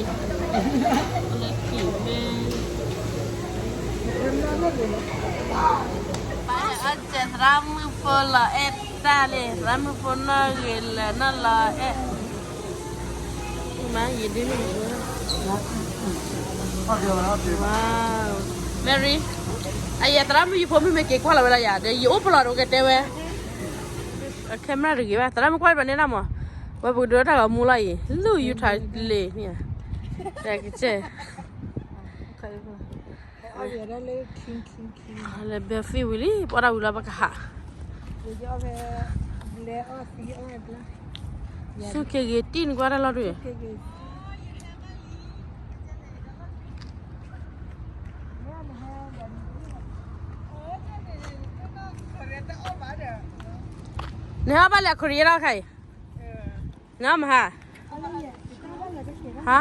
ပၢ်အီၣ်စဲး သရၣ်မုၣ်ဖိလီၤအဲၣ်တၢ်လံ, သရၣ်မုၣ်ဖိနီၢ်ဂ့ၤလၢာ်နီၢ်လီၤအဲၣ်, မၤယံၤဒ်န့ၣ်, Mary, အယဲသရၣ်မုၣ်ယဖိမုၣ်မ့ၢ်က့ၤကွၢ်လီၤဝဲဒၣ်ယၤ ဒီးယအိၣ်ပလီၢ်ဒီးကတဲဝဲ, camera တဂ့ၤဘၣ်, သရၣ်မုၣ်ကွၢ်ဘၣ်န့ၣ်ဒၣ်မး, ဝဲပကဒိးတၢ်ဂီၤမူလီၤအံၤ လူၢ်ယူထါလ့ၤန့ၣ်, ကစဲး လဲၤဘဲဖံဝံၤလံ ပအီၣ်တၢ်ဝံၤလီၤ ပကဟး, ဆူက့ဂ့ၤတံၢ်နကွၢ်တၢ်လီၢ်တဂ့ၤ, နဟဲဘၣ်လဲၤခရံာ်လီၤခါအံၤ, နမဟါ, ဟါ,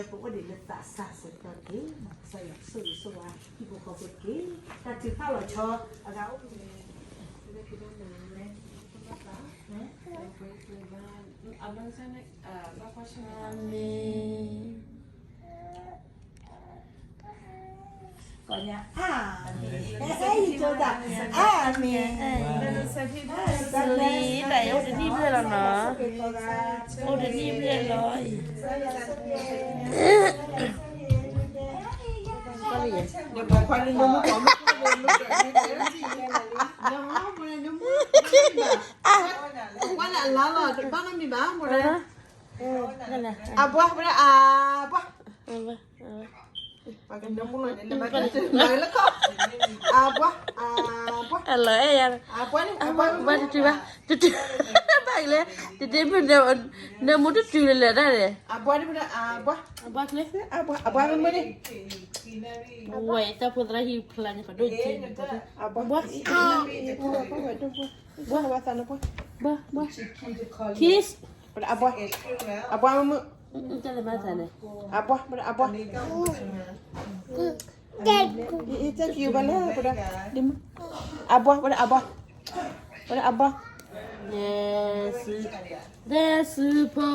ပအိၣ်ဒံးလၢသးစၢ်စ့ၢ်ကီးတက့ၢ်, ကစၢ်ယွၤဆိၣ်ဂ့ၤဆိၣ်ဝါ ဟံၣ်ဖိဃီဖိတက့ၢ်, တၢ်ထုကဖၣ်လီၤဆီ အဂၤအိၣ်မူန့ၣ်, အမ့ၢ် ကီၢ်ညါ အါမ့ၢ် ဟဲဟဲယံၤကၠိသး အါမ့ၢ် လံ တၢ်အံၤအိၣ်တနံၣ်ဘျဲၣ်လီၤနီၤ, အိၣ်တနံၣ်ဘျဲၣ်လီၤအံၤ, အဘှါ အဘှါ အလီၤအဲၣ်ယၤ, ဘၣ်တတုၤဘၣ်, တတုၤ, ဘၣ်ကလဲၣ်, တဒ့မုၣ်, နမူတတုၤလၢာ်ဒၣ်လဲၣ်, ဝဲတၢ်ဖိသရၣ်ဟံၣ်ဖျါန့ၣ် ကဒိၣ်က့ၤ, ဘှါ, ဘှါ, kiss, အဘှါ, အဘှါမုၢ်မုၢ်, တၢ်လၢမၤသးန့ၣ်, အဘှါ, အဘှါ, တၢ်က့ၤဘၣ်လၢ, အဘှါ, အဘှါ, အဘှါ, ဒဲစူဖိ, ဒဲစူဖိ,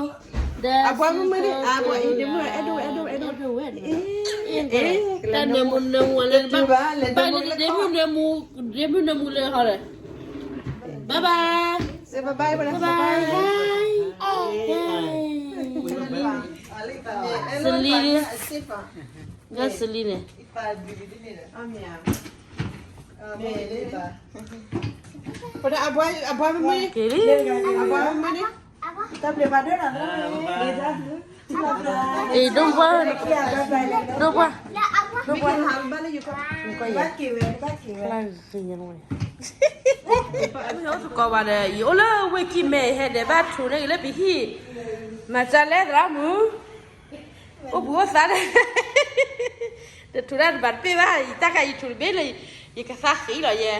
အဘှါမုၢ်မုၢ်န့ၣ်, အဘှါအံၤ ဒ့မုၣ် အဲၣ်ဒိးဝဲ, အဲၣ်ဒိးဝဲ, အဲၣ်ဒိးဝဲ, တၢ်နၢမူနၢမူလၢ, ဘၣ်လၢဒ့မုၣ်နၢမူ, ဒ့မုၣ်နၢမူလၢဟီလၢ, bye bye, say bye bye, bye bye, bye bye. စလံ, စလံန့ၣ်, အ့ ဒိၣ်ပှၢ်, ဒိၣ်ပှၢ်, ဒိၣ်ပှၢ်, ကီဘၣ်ဒီး ယအိၣ်လၢဝ့ၢ်ကံၢ်မဲာ် ယဟဲဒဲးဘၣ်ထူးန့ၢ်ဂ့ၤလၢပဟံၣ်, မၤစၢၤလဲၣ်သရၣ်မုၣ်, အိၣ်ဘှံးအိၣ်သါန့ၣ်, တထူးတၢ်တဘၣ်တပ့ၢ်ဘၣ်, ယတၢ်ခါယထူးတဘ့ၣ်လၢ ယကသါဃံလီၤယဲ,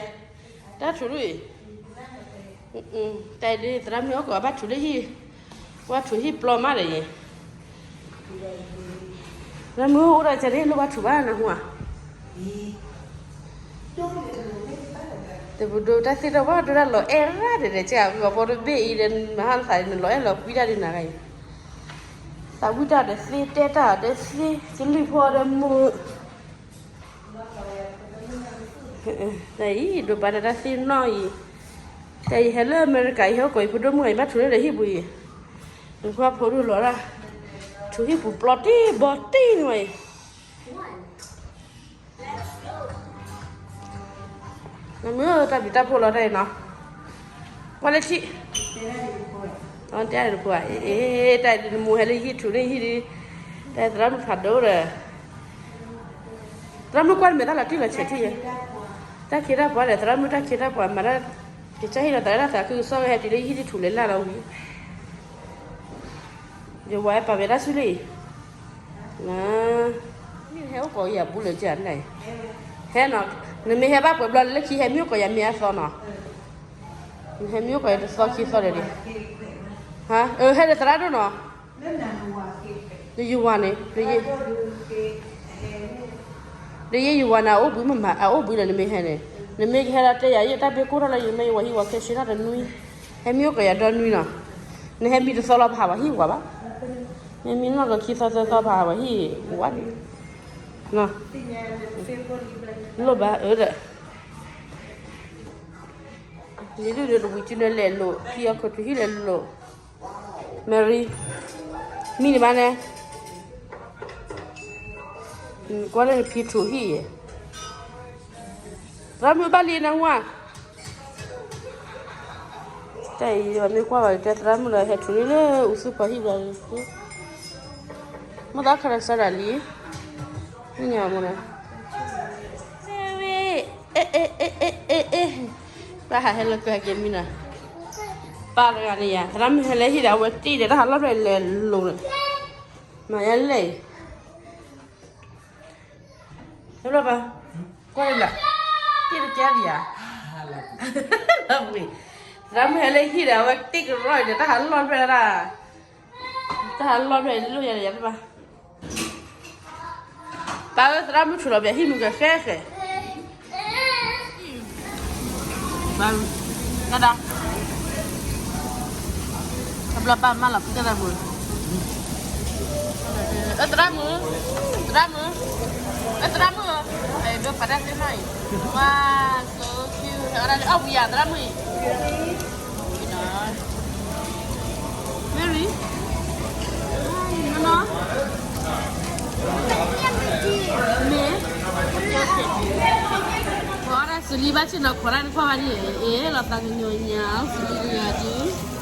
တၢ်ထူးဒ်အံၤ, တၢ်အံၤဒ်သရၣ်မုၣ်အိၣ်ကီးဘၣ်ထူးလၢဟံၣ်, ဘၣ်ထူးဟံၣ်ပျီမးဒီးယဲ, သရၣ်မုၣ်အိၣ်ဒီးကဲန့ၣ် လိၣ်ဘၣ်ထူးဘၣ်နဟူဧါ တပဒိတၢ်သ့ၣ်တၢ်ဘၣ်ဒိတၢ်လီၤအဲၣ်ရၣ်ဒဲးဒဲး ကဲအဂီၤဖိတဘ့ၣ်အံၤဒီး မဟါနသးနလီၤအဲၣ်လီၤကွံတၢ်ဒ်နၤဂၤအံၤ, သးဝံၣ်တၢ်ဒီးသ့ တဲတၢ်ဒီးသ့ ကလုၢ်ဖီဒီးမုာ်, တၢ်အံၤ ဒိးဘၣ်ဒီးတၢ်သ့ၣ်နီၣ်အံၤ, တၢ်အံၤဟဲလၢအမဲရကၤ ယဟဲအိၣ်ကီးအံၤ ဖိဒိၣ်မုၣ်ဂၤအံၤ ဘၣ်ထူးလၢဒီးဟံၣ်ပူၤအံၤ, နကွၢ်ဖိဒိၣ်လီၤဒၣ်, ထူးဟံၣ်ပူၤပျီတံၢ်ဘီတံၢ်န့ၣ်ဝဲအံၤ နမ့ၢ်တၢ်ဘျုးတၢ်ဖှိၣ်လီၤတၢ်အံၤနီၤ, ကွၢ်လၢထံၣ်, တဲတၢ်တဖိဧါ, အ့ တၢ်အံၤဒ်နမိၢ်ဟဲလၢဟံၣ်ထူးန့ၢ်ဟံၣ်ဒီး, တၢ်သရၣ်မုၣ်ဖးဒိၣ်ဒီး, သရၣ်မုၣ်ကွၢ်တမ့ၢ်တၢ်လီၤတံၢ်လီၤဆဲးထံၣ်ယဲ, တၢ်ခ့တၢ်ပှၤဒီး သရၣ်မုၣ်တၢ်ခ့တၢ်ပှၤမၤတၢ်, ကစၢ်ဟ့ၣ်လီၤသးလၢတၢ်သးခုကစီၣ်ဝဲဟဲတုၤလၢဟံၣ်ထူးလဲၤလၢ်လီၤဝံၤ ယဝၤပာ်ဝဲဒၣ်ဆူလံ, နဟဲအိၣ်ကီးယၤဘူးလၢကန့ၣ်, ဟဲနီၤ, နမ့ၢ်ဟဲဘၣ်ပှဲၤဘျီလၢခံ ဟဲမံအိၣ်ကီးယၤမ့ၢ်အသီနီၤ, နဟဲမံအိၣ်ကီးယၤတသီခံသီဒီး, ဟဲဒီးသရၣ်ဒိၣ်နီၤ, နယဝၤန့ၣ် ဒီးယဲယဝၤန့ၣ် အအိၣ်ဘှံးမး အအိၣ်ဘှံးလၢနမ့ၢ်ဟဲန့ၣ်, နမ့ၢ်ကဟဲဒီးတဲယၤ ယတၢ်ဘ့ၣ်ကိၢ်ထီၣ်လၢယမ့ၢ်ယဝၤဟံၣ်ဝၤခဲဆ့ထီၣ်တနွံ, ဟဲမံအိၣ်ကီးယၤဒီနွံနီၤ, နဟဲမံတသီလီၤပဟးဝၤဟံၣ်ဝၤဘၣ်, မ့ၢ်မံနီၢ်ကီးခံသီသၢသီပဟးဝၤဟံၣ်ဝၤန့ၣ်, လိၣ်ဘၣ်အၢဒီး ယဒုၣ်ဒိးတဝံၤစုနလဲၤလိာ် ဖံအီခိၣ်ထူးဟံၣ်လဲၤလိာ်, Mary, မံန့ၣ်ဘၣ်န့ၣ်, ကွၢ်လၢနဖံထူးဟံၣ်ယဲ, သရၣ်မုၣ်ဘၣ်လံနဟူဧါ, တၢ်အံၤမ့ၢ်ကွၢ်ဘၣ်တဲသရၣ်မုၣ်လၢဟဲထူးန့ၢ်လၢအူသူၣ်ဖီဟံၣ်ဘျီ, မ့ၢ်သးခရၢစၢ်ဒၣ်လံ, မ့ၢ်ညါမ့ၢ်န့ၣ် မ့ၢ်ဝဲ, အဲ အဲ အဲ အဲ အဲ အဲ, ပၢ်ဟးဟဲလၢကဟဲက့ၤမံနီၤ, ပၢ်တဂၤန့ၣ်ယၤ သရၣ်မုၣ်ဟဲလၢဟံၣ်ဒီး အဝဲတ့ၢ်ဒီးတၢ်ဟးလီၢ်ဖျဲၣ်လဲၤလိၤန့ၣ်, မၤယဲလဲၣ်အံၤ, ဟဲဘျီပၢ်, ကွၢ်လၢ, တ့ၢ်တကဲဒံးဧါ, သရၣ်မုၣ်ဟဲလၢဟံၣ်ဒီး အဝဲတ့ၢ်ကရီဒီး တၢ်ဟးလီၢ်ဖျဲၣ်ဒၣ်, တၢ်ဟးလီၢ်ဖျဲၣ်လိၣ်ယၤဒီးယၤတဘၣ် ပၢ်ဧၢ သရၣ်မုၣ်ထူးလီၤပၠးဟံၣ်မုၢ်ကဃဲဃဲ, တၢ်ဒါ, အဘျီပၢ်မၢလီၤဖုကဲသးပူၤ, အသရၣ်မုၣ်, သရၣ်မုၣ်, အသရၣ်မုၣ်, အဲ ဒိးပာ်တၢ်သ့ၣ်နီၣ်အံၤ, ဝါ, so cute, အီၣ်ဝံၤယၤသရၣ်မုၣ်အံၤ Mary, မ့ၢ်, ခိးဒၣ်စလံဘၣ်ဆ့ၣ်နီၤ ခိးဒၣ်နခွါဘၣ်န့ၣ်, အ့ လီၤသးကညီၤညါ စလံကညီၤက့ၤ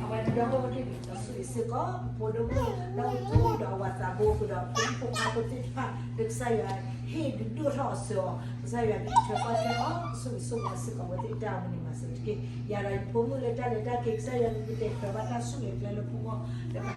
အဝဲဒီး ပဖိဒီဖိဒီးအဝၤသးဘိဒီး ဖိမုၣ်ဖိခွါဖိသ့ၣ်တဖၣ် လၢကစၢ်ယွၤ ဟ့ၣ်ဒုးဒိၣ်ထီၣ်အီၤစၢၤအီၤ ကစၢ်ယွၤကထုးဖးထွဲအီၤ ကဆိၣ်ဂ့ၤဆိၣ်ဝါစ့ၢ်ကီးအဝဲသ့ၣ်တၢ်အိၣ်မူန့ၣ်မၤစၢၤတက့ၢ်. ယၤဒီးယဖိမုၣ်လၢတၢ်လဲၤတၢ်က့ၤ ကစၢ်ယွၤန့ၣ် ကတဲာ်ကတီၤဘၣ်တၢ်ဆိၣ်ဂ့ၤအကျဲလၢပဂီၢ်